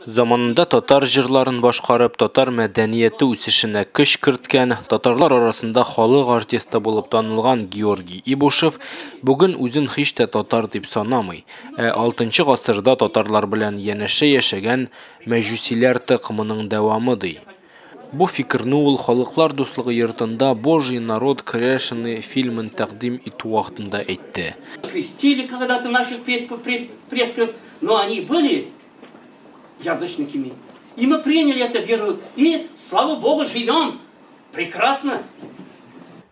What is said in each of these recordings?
Заманында татар җырларын башкарып, татар мәдәнияте үсешенә көч керткән, татарлар арасында халык артисты булып танылган Георгий Ибушев бүген үзен һич тә татар дип санамый, ә алтынчы гасырда татарлар белән янәшә яшәгән мәҗүсиләр токымының дәвамы ди. Бу фикерне ул Халыклар дуслыгы йортында Божий народ кряшены фильмын тәкъдим итү вакытында әйтте. Крестили когда-то наших предков, предков, но они были язычниками. И мы приняли эту веру, и, слава Богу, живем прекрасно.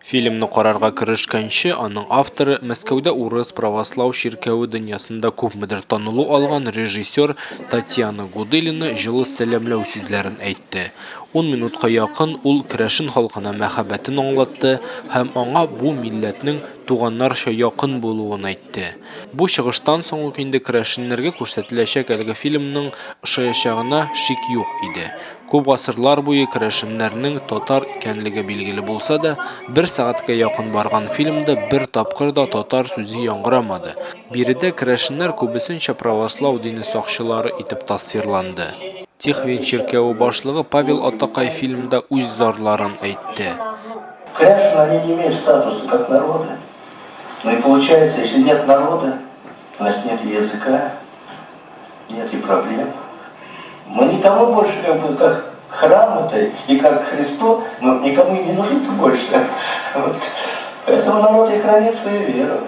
Фильмны карарга керешкәнче, аның авторы, Мәскәүдә урыс правослау чиркәве дөньясында күпмедер танылу алган режиссер Татьяна Гудылина җылы сәламләү сүзләрен әйтте. Ун минутка якын ул керәшен халкына мәхәббәтен аңлатты һәм аңа бу милләтнең туганнарча якын булуын әйтте. Бу чыгыштан соң ук инде керәшеннәргә күрсәтеләчәк әлеге фильмның ошаячагына шик юк иде. Күп гасырлар буе керәшеннәрнең татар икәнлеге билгеле булса да, бер сәгатькә якын барган фильмда бер тапкыр да татар сүзе яңгырамады. Биредә керәшеннәр күбесенчә правослау дине сакчылары итеп тасвирланды. Тихвин чиркәве башлыгы Павел атакай фильмда үз зарларын әйтте. Кряшены, они не имеют статуса как народа. Ну и получается, если нет народа, значит нет языка, нет и проблем. Мы никому больше, как бы, как храму-то и как Христу, мы никому и не нужны больше. Вот. Поэтому народ и хранит свою веру.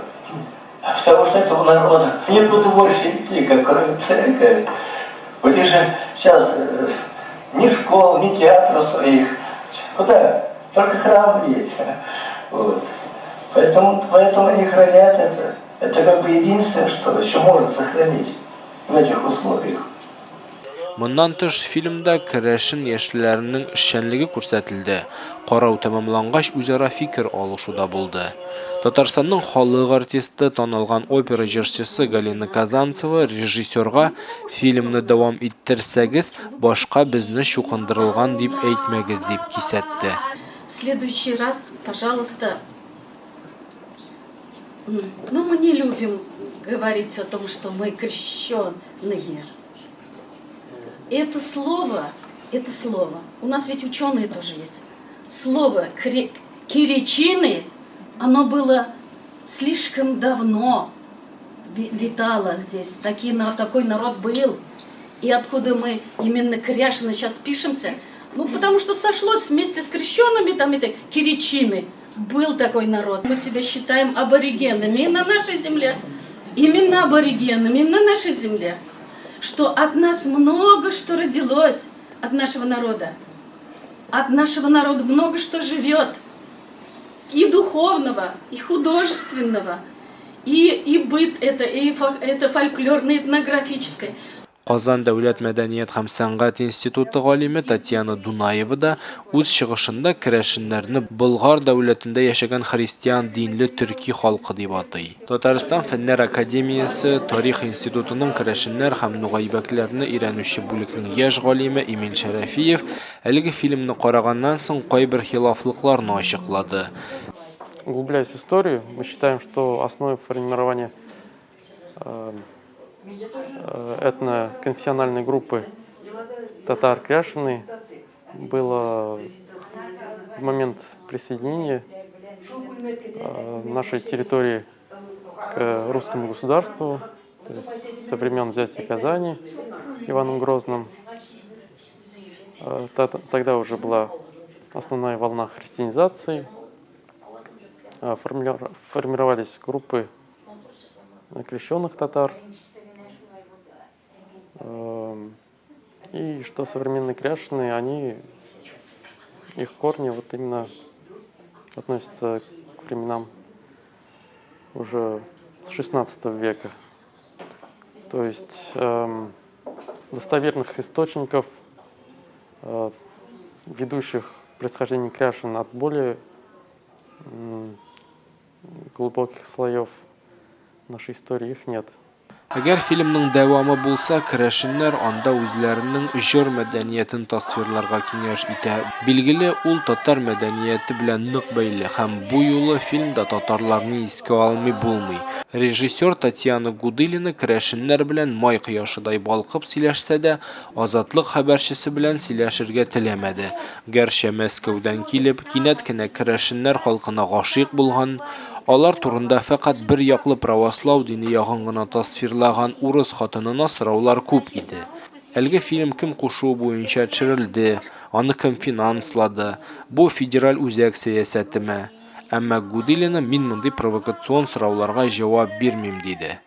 Потому что этого народа некуда больше идти, как кроме церкви. Вот же сейчас ни школ, ни театров своих. Куда? Только храм есть. Вот. Поэтому они хранят это. Это как бы единственное, что еще можно сохранить в этих условиях. Моннан тыш, фильмда керәшен яшьләренең эшчәнлеге күрсәтелде. Карау тәмамлангач, үзара фикер алышу да булды. Татарстанның халык артисты, танылган опера җырчысы Галина Казанцева режиссерга фильмны дәвам иттерсәгез, башка безне чукындырылган дип әйтмәгез дип кисәтте. В следующий раз, пожалуйста, ну мы не любим говорить о том, что мы крещеные. Это слово, это слово. У нас ведь ученые тоже есть. Слово киричины, оно было слишком давно витало здесь. Такой народ был. И откуда мы именно кряшены сейчас пишемся? Ну, потому что сошлось вместе с крещенными, там это киричины. Был такой народ. Мы себя считаем аборигенами на нашей земле. Именно аборигенами на нашей земле. Что от нас много что родилось, от нашего народа. От нашего народа много что живет. И духовного, и художественного, и быт это, и это фольклорное, этнографическое. Казан дәүләт мәдәният һәм сәнгать институты галиме Татьяна Дунаева да үз чыгышында керәшеннәрне Болгар дәүләтендә яшәгән христиан динле төрки халкы дип атый. Татарстан Фәннәр академиясе Тарих институтының керәшеннәр һәм нугайбәкләрне өйрәнүче бүлекнең яшь галиме Эмиль Шәрәфиев әлеге фильмны караганнан соң кайбер хилафлыкларны ачыклады. Углубляясь в историю, мы считаем, что основой формирования этноконфессиональной группы татар кряшены было в момент присоединения нашей территории к русскому государству, то есть со времен взятия Казани Иваном Грозным. Тогда уже была основная волна христианизации, формировались группы крещенных татар. И что современные кряшены, их корни именно относятся к временам уже с 16 века. То есть достоверных источников, ведущих к происхождению кряшен от более глубоких слоев нашей истории, их нет. Әгәр фильмның дәвамы булса, керәшеннәр анда үзләренең җыр мәдәниятен тасвирларга киңәш итә. Билгеле, ул татар мәдәнияте белән нык бәйле һәм бу юлы фильмда татарларны искә алмый булмый. Режиссер Татьяна Гудылина керәшеннәр белән май кояшыдай балкып сөйләшсә дә, Азатлык хәбәрчесе белән сөйләшергә теләмәде. Гәрчә Мәскәүдән килеп, кинәт кенә керәшеннәр халкына гашыйк булган, алар турында фәкать бер яклы правослау дине ягын гына тасвирлаган урыс хатынына сораулар күп иде. Әлеге фильм кем кушуы буенча төшерелде, аны кем финанслады, бу федераль үзәк сәясәтеме? Әмма Гудылина мин мондый провокацион сорауларга җавап бирмим диде.